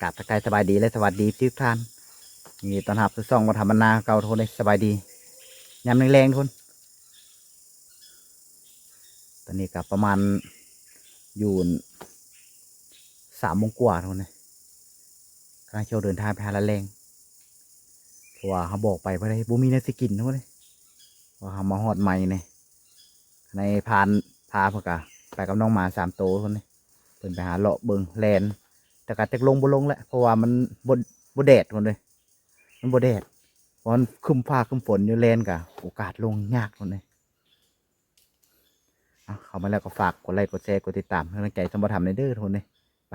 ກາບທັກທາຍສະບາຍດີ ແລະ ສະຫວັດດີທຸກທ່ານ. ຍິນດີຕ້ອນຮັບສູ່ຊ່ອງວັດທຳມະນາເກົ່າທຸກຄົນເດ້. ສະບາຍດີ ຍາມແລງໆ ທຸກຄົນ. ຕອນນີ້ກໍປະມານຢູ່ສາມໂມງກວ່າ ທຸກຄົນເດ້. ກຳລັງຊິອອກເດີນທາງໄປຫາລາແລງ ເພາະວ່າເຮົາບອກໄປບໍ່ໄດ້ ບໍ່ມີແນວຊິກິນ ທຸກຄົນເດ້. ເພາະເຮົາມາຮອດໃໝ່ນີ້ ໃນພານພາເພິ່ນກະໄປກັບນ້ອງໝາສາມໂຕ ທຸກຄົນເດ້. ເພິ່ນໄປຫາເລາະເບິ່ງແລ່ນ ແຕ່ກະຈັກລົງບໍ່ລົງແຫຼະ ເພາະວ່າມັນບໍ່ ບໍ່ແດດ ທຸກຄົນເດ້. ມັນບໍ່ແດດ ເພາະມັນຄຶ້ມຟ້າຄຶ້ມຝົນຢູ່ ແລ່ນກະໂອກາດລົງຍາກ ທຸກຄົນເດ້. ເອົາ ເຂົ້າມາແລ້ວກໍຝາກກົດໄລກ໌ ກົດແຊ ກົດຕິດຕາມ ເປັນກຳລັງໃຈຊ່ອງບໍ່ທຳແດ່ເດີ ທຸກຄົນເດ້. ໄປ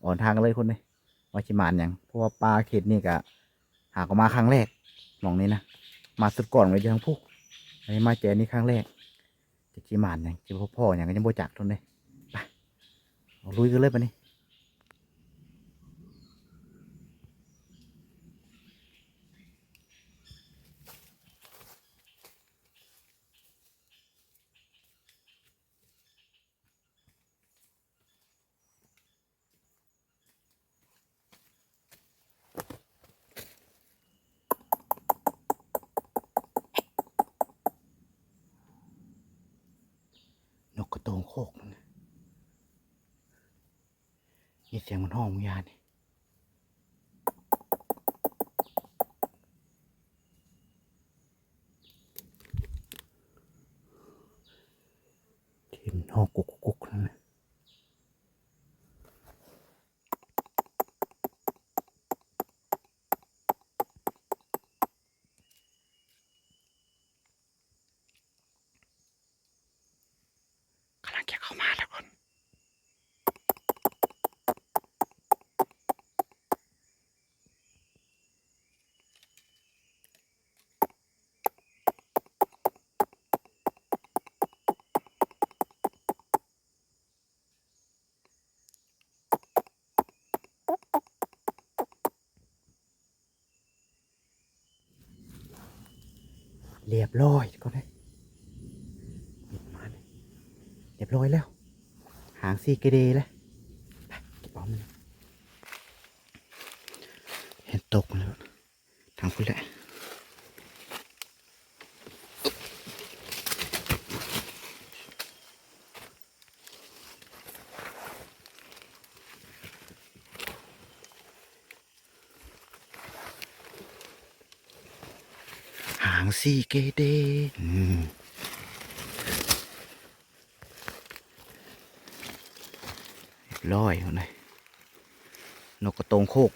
ອອກທາງກັນເລີຍ ທຸກຄົນເດ້ ວ່າຊິໝານຫຍັງ ເພາະວ່າປ່າເຂດນີ້ກະຫາກໍມາຄັ້ງແລກ ໝ່ອງນີ້ນະ ມາສຸດກ່ອນກໍຢູ່ທາງພຸ້ນ ອັນນີ້ມາແຈນີ້ຄັ້ງແລກ. ຈັກຊິໝານຫຍັງ ຊິພໍ້ຫຍັງກໍຍັງບໍ່ຈັກ ທຸກຄົນເດ້. ໄປ ອອກລຸຍກັນເລີຍບາດນີ້. ນົກກະໂຕງໂຄກມັນນະ ຍິນສຽງມັນຮ້ອງມື້ຍາມນີ້. ທີ່ມັນຮ້ອງກຸກໆນັ້ນນະ. ກຳລັງຈະເຂົ້າມາແລ້ວກ່ອນ. ຮຽບຮ້ອຍກ່ອນເດ້ ຮຽບຮ້ອຍແລ້ວ ຫາງສີ່ເກເດແລ້ວ. ໄປເກັບເອົາມັນ ເຫັນຕົກແລ້ວ ທາງພຸ້ນແຫຼະ. ຫາງສີ່ເກເດ ອືມ ຮຽບຮ້ອຍພຸ້ນເດ້ ນົກກະໂຕງໂຄກ.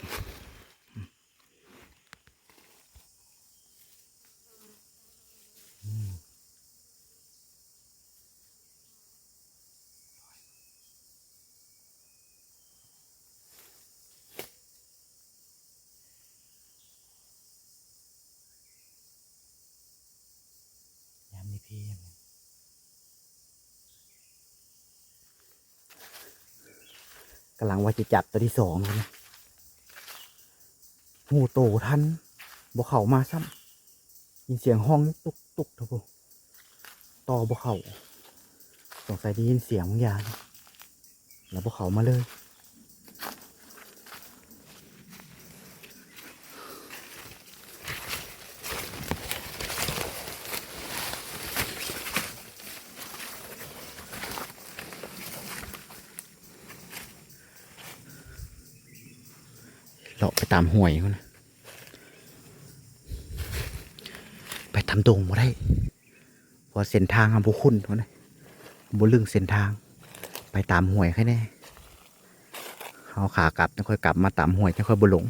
ຍາມນີ້ພີ້ ກຳລັງວ່າຊິຈັບຕົວທີສອງຢູ່ນະ ຮູ້ໂຕບໍ່ທັນ ບໍ່ເຂົ້າມາຊ້ຳ ຍິນສຽງຮ້ອງຕຸກໆ ໂທ້ ຕໍ່ບໍ່ເຂົ້າ ສົງໄສໄດ້ຍິນສຽງບາງຢ່າງ ແລ້ວບໍ່ເຂົ້າມາເລີຍ. ເລາະໄປຕາມຫ້ວຍພຸ້ນນະ ໄປຕາມດົງບໍ່ໄດ້ ເພາະເສັ້ນທາງເຮົາບໍ່ຄຸ້ນພຸ້ນນະ ບໍ່ລຶ້ງເສັ້ນທາງ ໄປຕາມຫ້ວຍໃຄແນ່. ເຮົາຂາກັບ ຈັ່ງຄ່ອຍກັບມາຕາມຫ້ວຍ ຈັ່ງຄ່ອຍບໍ່ຫຼົງ.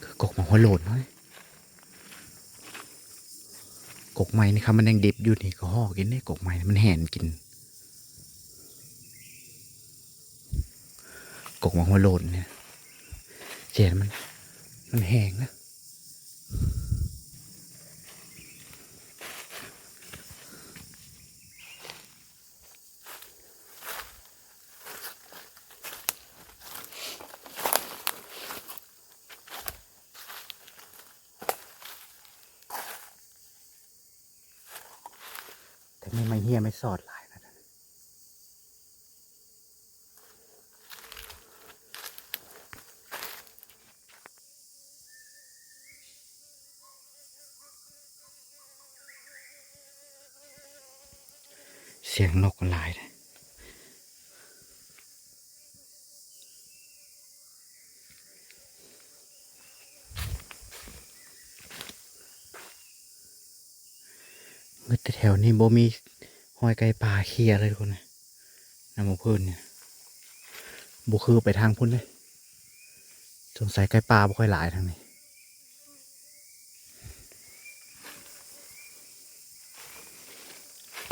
ຄືກົກໝາກຫົວໂລ້ນເນາະ ກົກໄມ້ນີ້ ຄັນມັນຍັງດິບຢູ່ນີ້ກໍຮອກກິນເດ້ ກົກໄມ້ນີ້ມັນແຫນກິນ ກົກໝາກຫົວໂລ້ນນີ້ ແກ່ນມັນ ມັນແຮງນະ. ແຕ່ມີໄມ້ເຮ້ຍໄມ້ສອດຫຼາຍນະ. ຈງນົກມັນຫຼາຍເດ້. ແຕ່ແຖວນີ້ບໍ່ມີຮອຍໄກ່ປ່າເຄຍເລີຍທຸກຄົນເອີຍ ນຳໝູ່ພື້ນນີ້. ບໍ່ຄືໄປທາງພຸ້ນເດ້. ສົງໄສໄກ່ປ່າບໍ່ຄ່ອຍຫຼາຍທາງນີ້.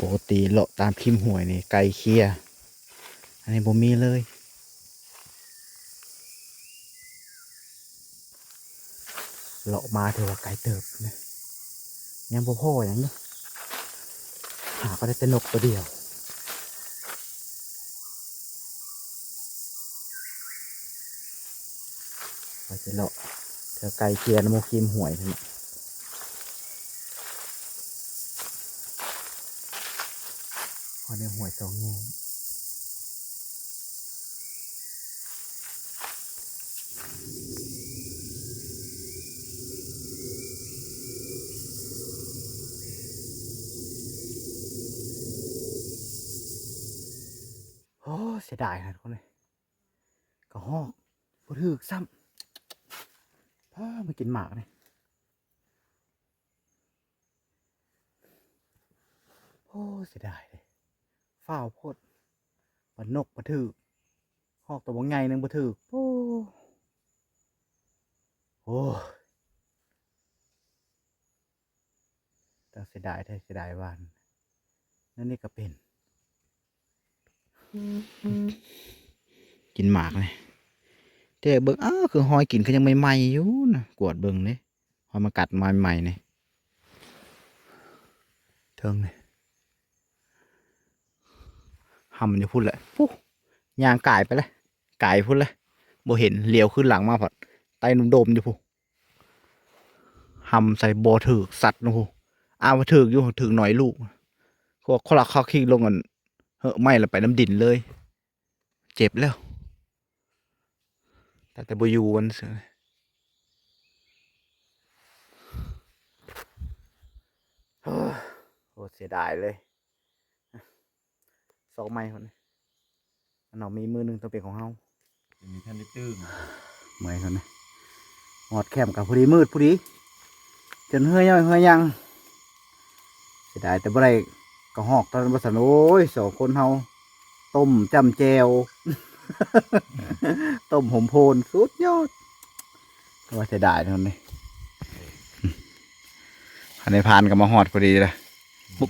ປົກກະຕິເລາະຕາມຄີມຫ້ວຍນີ້ໄກ່ເຄຍ ອັນນີ້ບໍ່ມີເລີຍ. ເລາະມາຖືວ່າໄກເຕີບນະ ຍັງບໍ່ພໍຫຍັງເນາະ ຫາກໍໄດ້ແຕ່ນົກຕົວດຽວ. ວ່າຊິເລາະແຖວໄກ່ເຄຍນຳໝູ່ຄີມຫ້ວຍພຸ້ນນະ. ຮອດໃນຫ້ວຍສອງແຍກ. ໂອ້ ເສຍດາຍນະທຸກຄົນເອີຍ ກະຮອກບໍ່ຖືກຊ້ຳ. ພາມາກິນໝາກນີ້. ໂອ້ ເສຍດາຍເດ້ ຟ້າວໂພດ ປານົກປາຖືກ ຮອກຕົວບັກໃຫຍ່ໜຶ່ງບໍ່ຖືກ. ໂອ້ ໂອ້ ຕາເສຍດາຍແທ້ ເສຍດາຍວ່າ ແນວນີ້ກໍເປັນ ກິນໝາກນີ້ ແຕ່ເບິ່ງ ອ້າວ ຄືຮອຍກິນຄືຍັງໃໝ່ໆຢູ່ນະ ກວດເບິ່ງເດ້ ຮອຍມາກັດມາໃໝ່ໆນີ້ ເທິງນີ້ ຫຳຢູ່ພຸ້ນແຫຼະ ພຸ້ນ ຍ່າງກາຍໄປແລ້ວ ກາຍພຸ້ນແຫຼະ ບໍ່ເຫັນ ຫຼຽວຄືນຫຼັງມາພັດ ໄຕ່ດົມໆຢູ່ພຸ້ນ. ຫຳໃສ່ບໍ່ຖືກສັດນະພຸ້ນ ອ້າວ ຖືກຢູ່ ຖືກໜ້ອຍລູກ ພວກຄົນລະເຂົາຄີລົງອັນ ເຮີ້ ໄມ້ລະໄປນຳດິນເລີຍ ເຈັບແລ້ວ ຕາຍແຕ່ບໍ່ຢູ່ມັນຊື່. ໂອ້ ເສຍດາຍເລີຍ. ຊອກໃໝ່ພຸ້ນ ອັນເຮົາມີມືໜຶ່ງຕ້ອງເປັນຂອງເຮົາ ຍັງບໍ່ທັນໄດ້ຕື່ມ ເມື່ອຍພຸ້ນນະ ຮອດແຄມກໍພໍດີມືດພໍດີ ຈົນເຫື່ອຍ່ອຍເຫື່ອຍັງ ເສຍດາຍແຕ່ບໍ່ໄດ້ກະຮອກຕອນນັ້ນວ່າຊັ້ນ. ໂອ້ຍ ສອງຄົນເຮົາຕົ້ມຈ້ຳແຈ່ວ ຕົ້ມຫົມໂພນ ສຸດຍອດ. ແຕ່ວ່າເສຍດາຍເທົ່ານັ້ນເດ້ ຄັນໄດ້ຜ່ານກໍມາຮອດພໍດີລະ ບໍ່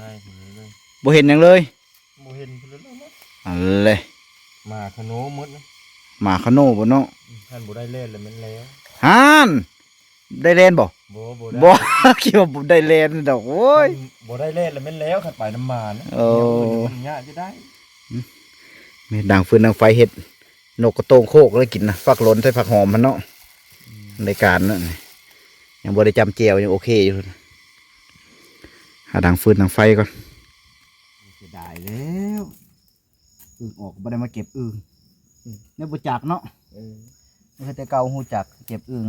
ບໍ່ເຫັນຫຍັງເລີຍ ບໍ່ເຫັນເພິ່ນເລີຍເນາະ ອັນເລີຍ ໝາຄະໂນໝົດນະ ໝາຄະໂນບໍ່ເນາະ ອືມ ຄັນບໍ່ໄດ້ແລ່ນລະແມ່ນແລ້ວ ຫັ້ນ ໄດ້ແລ່ນບໍ່? ບໍ່ ບໍ່ໄດ້ ບໍ່ ຄິດວ່າບໍ່ໄດ້ແລ່ນດອກ ໂອ້ຍ ບໍ່ໄດ້ແລ່ນລະແມ່ນແລ້ວ ຄັນໄປນຳໝານະ ເອີ ແນວອື່ນມັນຍາກຈະໄດ້ ອືມ ມີດັງຟືນດັງໄຟເຮັດ ນົກກະໂຕ່ງໂຄກເລີຍກິນນະ ຝັກຫຼົນໃສ່ຜັກຫອມຫັ້ນເນາະ ອືມ ໃນການນັ້ນ ຍັງບໍ່ໄດ້ຈ້ຳແຈ່ວ ຍັງໂອເຄຢູ່ ຫາດັງຟືນດັງໄຟກ່ອນ. ເສຍດາຍແລ້ວ ອຶ່ງອອກ ບໍ່ໄດ້ມາເກັບອຶ່ງ ອືມ ແນວບໍ່ຈັກເນາະ ເອີ ບໍ່ຄືແຕ່ເກົ່າຮູ້ຈັກເກັບອຶ່ງ.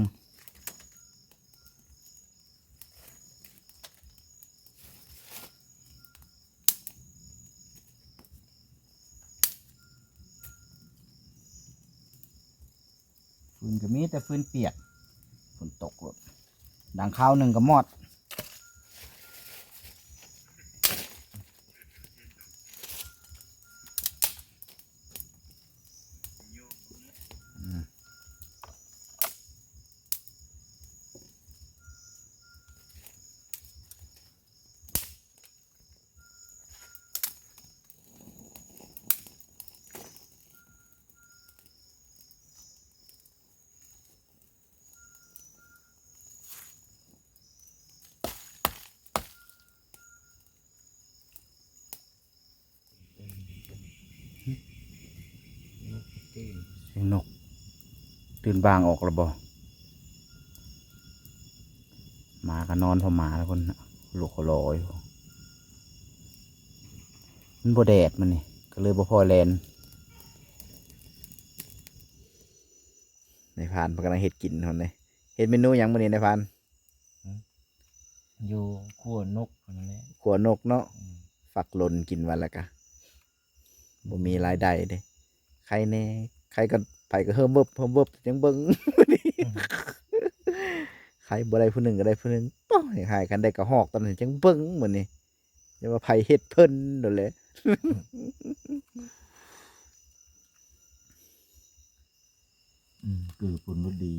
ຟືນກໍມີແຕ່ຟືນປຽກ ຝົນຕົກໂລດ ດັງຄາວໜຶ່ງກໍມອດ. ສຽງນົກຕື່ນບາງອອກແລ້ວບໍ່? ໝາກໍນອນເຝົ້າໝາແລ້ວ ຄົນນະ ໂລກກໍລອຢູ່ ມັນບໍ່ແດດມື້ນີ້ ກໍເລີຍບໍ່ພໍແລ່ນ. ນາຍພານເພິ່ນກຳລັງເຮັດກິນພຸ້ນເດ້. ເຮັດເມນູຫຍັງມື້ນີ້ນາຍພານ? ຫືມ? ຢູ່ຂົ້ວນົກພຸ້ນແຫຼະ. ຂົ້ວນົກເນາະ. ອືມ. ຝັກຫຼົນກິນວັນລະກະ. ບໍ່ມີລາຍໄດ້ເດ້. ໃຄແດ່ ໃຄກໍ ໃຜກໍເຮີມເວີບ ເຮີມເວີບ ຈັ່ງເບິ່ງ. ອືມ ໃຄບໍ່ໄດ້ຜູ້ໜຶ່ງກໍໄດ້ຜູ້ໜຶ່ງ. ໂອ້ຍ ຫາຍ ຄັນໄດ້ກະຮອກຕອນນັ້ນຈັ່ງເບິ່ງມື້ນີ້. ຢ່າວ່າໃຜເຮັດເພິ່ນໂດນແຫຼະ. ອືມ ເກືອປົນລົດດີ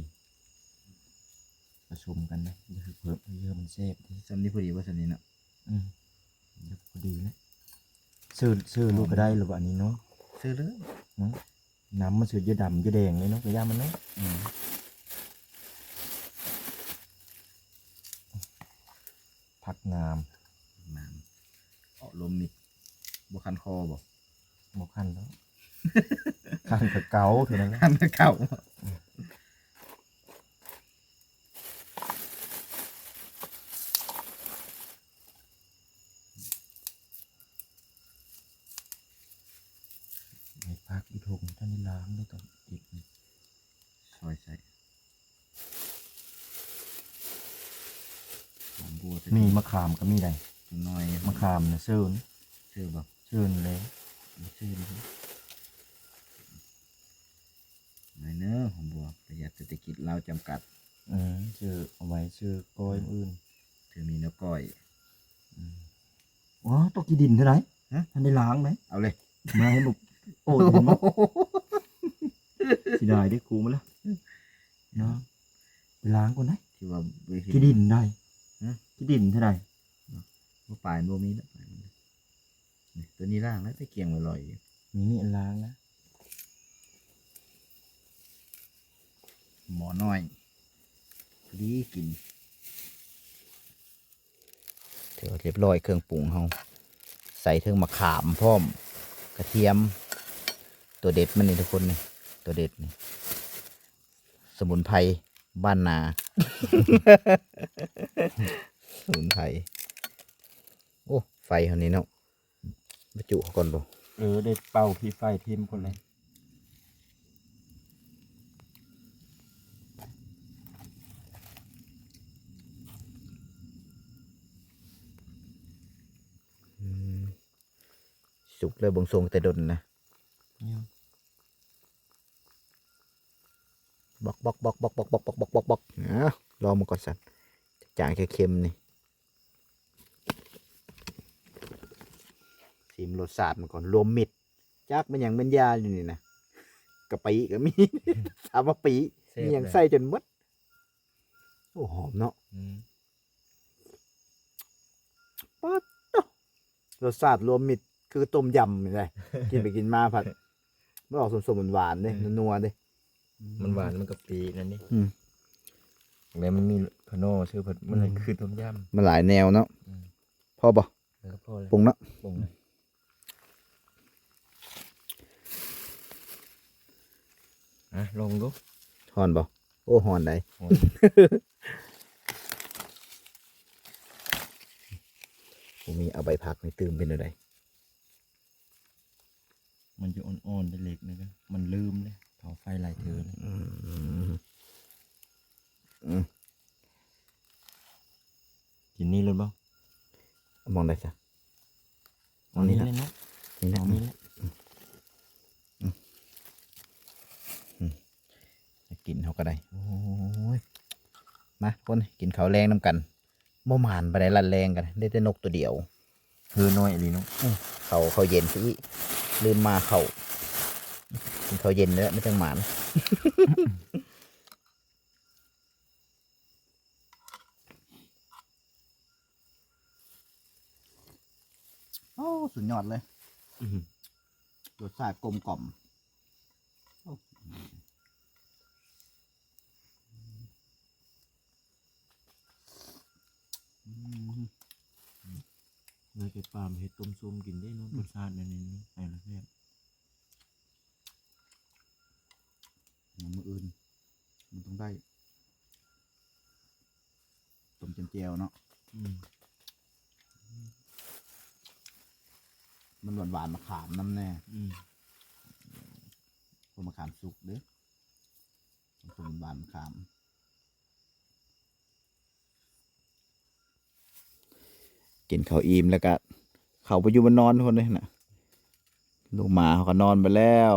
ປະສົມກັນນະ ຢ່າໃຫ້ເພີ່ມ ຢ່າໃຫ້ມັນແຊບ. ສ່ຳນີ້ພໍດີບໍ່? ສ່ຳນີ້ເນາະ. ອືມ ພໍດີແລ້ວ. ເຊີ ເຊີລູກກໍໄດ້ແລ້ວບໍ່ອັນນີ້ເນາະ? ເຊີເລີຍເນາະ. ນ້ຳມັນເຊີ ຢ່າດຳ ຢ່າແດງເລີຍເນາະ ກະຢ່າມັນເນາະ. ອືມ ຜັກງາມ ງາມ ເອາະລົມນີ້ ບໍ່ຄັນຄໍບໍ່? ບໍ່ຄັນດອກ ຄັນກະເກົາເທົ່ານັ້ນແຫຼະ ຄັນກະເກົາ. ໃຫ້ພັກຢູ່ທົ່ງ ບໍ່ທັນໄດ້ລ້າງເດ້ຕອນເກັບນີ້ ຊອຍໃສ່ ຫອມບົວ ນີ້ມະຂາມກໍມີໄດ໋ ຈັກໜ້ອຍ ມະຂາມນະເຊີນ ເຊີນບໍ່? ເຊີນແລ້ວ ເຊີນ ໜ້ອຍໜຶ່ງ ຫອມບົວ ປະຢັດເສດຖະກິດລາວຈຳກັດ. ເອີ ຊື້ເອົາໄວ້ຊື້ກ້ອຍ ອືມ ມື້ອື່ນ ຖືມີແນວກ້ອຍ. ອືມ ໂອ້ ຕົກຂີ້ດິນເທົ່າໃດ? ຮະ? ທັນໄດ້ລ້າງເດ້. ເອົາເລີຍ ມາໃຫ້ໝົດ. ໂອ້ຍ ເຫັນບໍ່? ເສຍດາຍເດ້ ຄູມາລະເນາະ ໄປລ້າງກ່ອນໄດ໋. ທີ່ວ່າ ຂີ້ດິນໄດ໋. ຮະ? ຂີ້ດິນເທົ່າໃດ? ບໍ່ ປາຍມັນບໍ່ມີແລ້ວ ປາຍມັນ. ນີ້ ຕົວນີ້ລ້າງແລ້ວ ແຕ່ກຽງໄວ້ລອຍຢູ່. ມີອັນລ້າງນະ ໝໍ້ນ້ອຍ ພໍດີກິນ. ຖືວ່າຮຽບຮ້ອຍເຄື່ອງປຸງເຮົາ ໃສ່ເຖິງມະຂາມພ້ອມ ກະທຽມ ຕົວເດັດມັນນີ້ທຸກຄົນນີ້ ຕົວເດັດນີ້ ສະໝຸນໄພບ້ານນາ ສະໝຸນໄພ. ໂອ້ ໄຟເຮົານີ້ເນາະ ໄປຈຸເຂົາກ່ອນບໍ່? ເອີ ໄດ້ເປົ່າຂີ້ໄຟຖິ້ມພຸ້ນແຫຼະ. ອືມ ສຸກແລ້ວ ເບິ່ງຊົງແຕ່ດົນນະ. ຍັງ ບອກ ບອກ ບອກ ບອກ. ເອົ້າ ລອງເບິ່ງກ່ອນຊັ້ນ ຈາງແຄ່ເຄັມນີ້. ຊີມລົດຊາດມັນກ່ອນ ລວມມິດ ຈັກແມ່ນຫຍັງແມ່ນຢາຢູ່ນີ້ນະ ກະປິກໍມີ ສາມາປີ ແຊບ ມີຫຍັງໃສ່ຈົນໝົດ. ໂອ້ ຫອມເນາະ. ອືມ ປາດໂທ້ ລົດຊາດລວມມິດ ຄືຕົ້ມຢຳນີ້ແຫຼະ ກິນໄປກິນມາພັດ ມັນອອກສົ້ມໆ ຫວານໆ ເດ້ ອືມ ນົວໆ ເດ້. ມັນຫວານ ມັນກະປິນັ້ນນີ້. ອືມ ແລ້ວມັນມີຂະໜໍ່ຊື່ ມັນ ອືມ ຄືຕົ້ມຢຳ ມັນຫຼາຍແນວເນາະ. ອືມ ພໍບໍ່? ເອີ ພໍແລ້ວ ປຸງເນາະ ປຸງເລີຍ. ອ່ະ ລອງເບິ່ງດູ ຮ້ອນບໍ່? ໂອ້ ຮ້ອນໃດ໋ ຮ້ອນ. ບໍ່ມີ ເອົາໃບຜັກນີ້ຕື່ມເປັນແນວໃດ? ມັນຈະອ່ອນໆ ເລັກໆ ນະ ມັນລືມເດ້ ເຜົາໄຟຫຼາຍເທື່ອແລ້ວ. ອືມ ອືມ ກິນນີ້ເລີຍບໍ່? ເອົາໝ່ອງໃດຊະ? ເອົານີ້ລະ ເອົານີ້ເນາະ ນີ້ນະ ເອົານີ້ແຫຼະ. ອືມ ອືມ ອືມ ກິນເຮົາກໍໄດ້. ໂອ້ຍ ມາຄົນ ກິນເຂົ້າແລງນຳກັນ. ບໍ່ໝານປານໃດ ລັດແລງກັນ ໄດ້ແຕ່ນົກຕົວດຽວ. ເຮີນ້ອຍອີ່ຫຼີເນາະ. ເອີ ເຂົ້າ ເຂົ້າເຢັນຊະອີກ ລືມມາເຂົ້າ ກິນເຂົ້າເຢັນແລ້ວ ມັນຈັ່ງໝານ. ໂອ້ ສຸດຍອດເລີຍ. ອືມ ລົດຊາດກົມກ່ອມ. ໂອ້ ອືມ ນາຍໄກ່ປ່າມາເຮັດຕົ້ມສົ້ມກິນເດ້ເນາະ. ອືມ ລົດຊາດແນວນີ້ ໄປລະແຊບ. ມື້ອື່ນມັນຕ້ອງໄດ້ ຕົ້ມຈຳແຈ່ວເນາະ. ອືມ ມັນຫວານໆ ມະຂາມນຳແດ່. ອືມ ເພາະມະຂາມສຸກເດ້ ຕົ້ມຫວານໆ ມະຂາມ. ກິນເຂົ້າອີ່ມແລ້ວກະເຂົ້າໄປຢູ່ບ່ອນນອນພຸ້ນເດ້ນະ. ລູກໝາເຮົາກໍນອນໄປແລ້ວ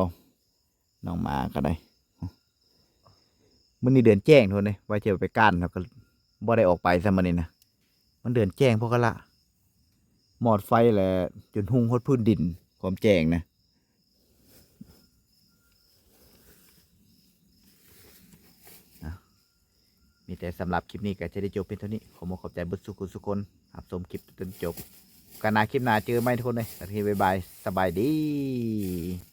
ນ້ອງໝາກໍໄດ້. ມື້ນີ້ເດືອນແຈ້ງໂທດເດ້ ວ່າຈະໄປການ ເຮົາກໍບໍ່ໄດ້ອອກໄປຊ້ຳມື້ນີ້ນະ. ມັນເດືອນແຈ້ງພໍກະລະ ມອດໄຟແຫຼະ ຈົນຮຸ່ງຮອດພື້ນດິນ ຄວາມແຈ້ງນະ. ມີແຕ່ສຳລັບຄລິບນີ້ກໍຈະໄດ້ຈົບພຽງເທົ່ານີ້. ຂໍຂອບໃຈເບິດສູ່ຄົນ ຮັບຊົມຄລິບຈົນຈົບ. ກັນໜ້າຄລິບໜ້າເຈີໃໝ່ທຸກຄົນເອີຍ. ສຳລັບຄລິບນີ້ ບາຍບາຍ ສະບາຍດີ.